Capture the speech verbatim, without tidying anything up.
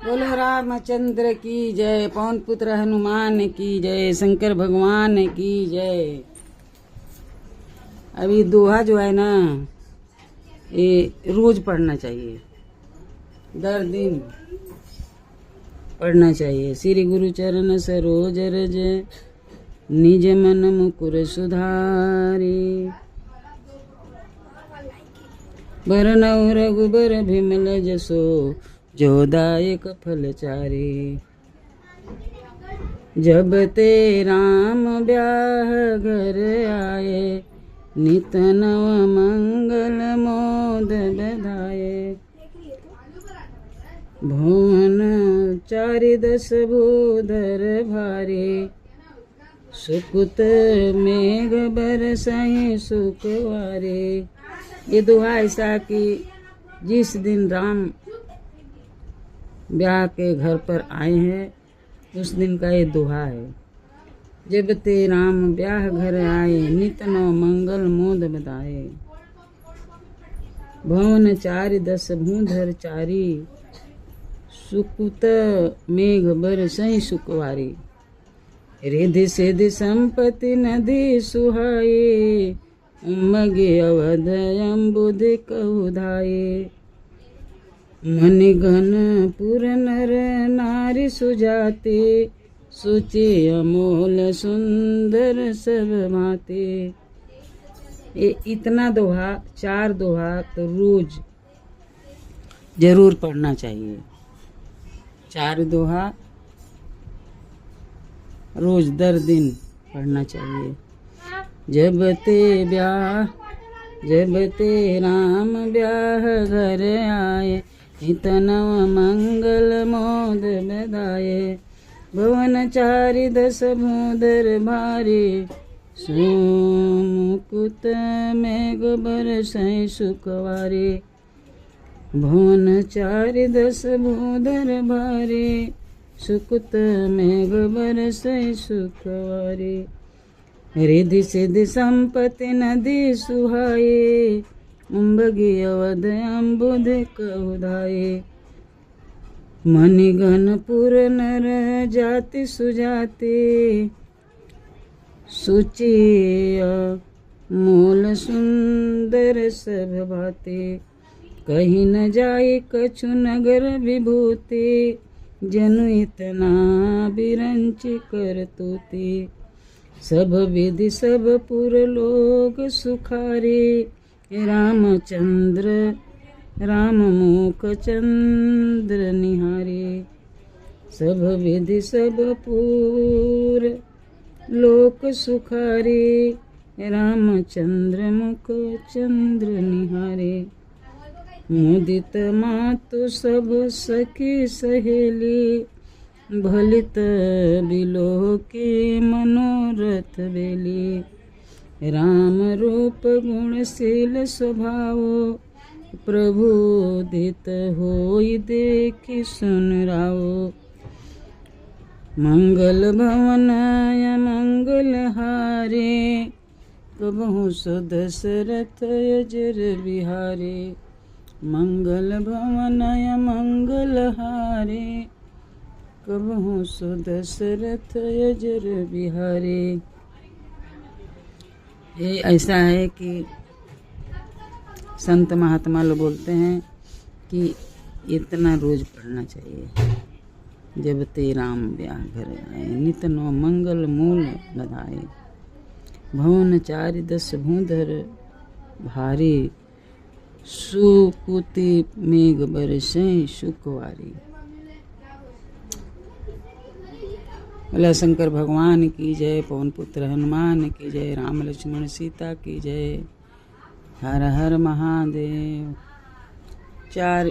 बोलो रामचंद्र की जय, पवन पुत्र हनुमान की जय, शंकर भगवान की जय। अब ये दोहा जो है ना, ये रोज पढ़ना चाहिए, दर दिन पढ़ना चाहिए। श्री गुरु चरण सरोज रज, निज मन मुकुर सुधारी। बरनउँ रघुबर बिमल जसु, जो दायक फल चारी। जब ते राम ब्याह घर आए, नित नव मंगल मोद बधाए। भुवन चारि दस भूधर भारी, सुकुत मेघ बरसहि सुख वारी। ये दोहा ऐसा कि जिस दिन राम ब्याह के घर पर आए हैं, उस दिन का ये दोहा है। जब ते राम ब्याह घर आए, नित नव मंगल मोद बधाए। भुवन चारि दस भूधर चारी, सुकुत मेघ बरसहि सुख वारी। रिधि सिधि संपत्ति नदी सुहाई, उमगि अवध अम्बुधि कहु धाई। मणिगण पुर नर नारी सुजाति, सुचि अमोल सुंदर सब भांति। ये इतना दोहा, चार दोहा तो रोज जरूर पढ़ना चाहिए। चार दोहा रोज दर दिन पढ़ना चाहिए। जब ते ब्याह, जब ते राम ब्याह घर आए, नित नव मंगल मोद बधाए। भुवन चारि दस भूधर भारी, सुकुत मेघ बरसहि सुख वारी। भुवन चारि दस भूधर भारी, सुकुत मेघ बरसहि सुख वारी। रिधि सिधि संपत्ति नदी सुहाई, उमगि अवध अम्बुधि कहु धाई। मणिगण पुर नर जाति सुजाति, सुचि अमोल सुंदर सब भांति। कही न जाई कछु नगर विभूति, जनु इतना बिरंचि करतूति। सब विधि सब पुर लोक सुखारी, रामचंद्र राम मुख चंद्र निहारी। सब विधि सब पुर लोक सुखारी, रामचंद्र मुख चंद्र निहारी। मुदित मातु सब सखी सहेली, भलित बिलोकी मनोरथ बेली। राम रूप गुणशील स्वभाव, प्रभु उदित होई देखि सुन राव। मंगल भवन अमंगल हारी, कबहु सो दशरथ अजर बिहारी। मंगल भवन अमंगल हारी, कबहु सो दशरथ अजर बिहारी। ये ऐसा है कि संत महात्मा लोग बोलते हैं कि इतना रोज पढ़ना चाहिए। जब ते राम ब्याह घर आए, नित नौ मंगल मूल बधाए। भवन चारि दस भूधर भारी, सुकुति मेघ बरसै सुख वारी। बोला शंकर भगवान की जय, पवन पुत्र हनुमान की जय, राम लक्ष्मण सीता की जय। हर हर महादेव। चार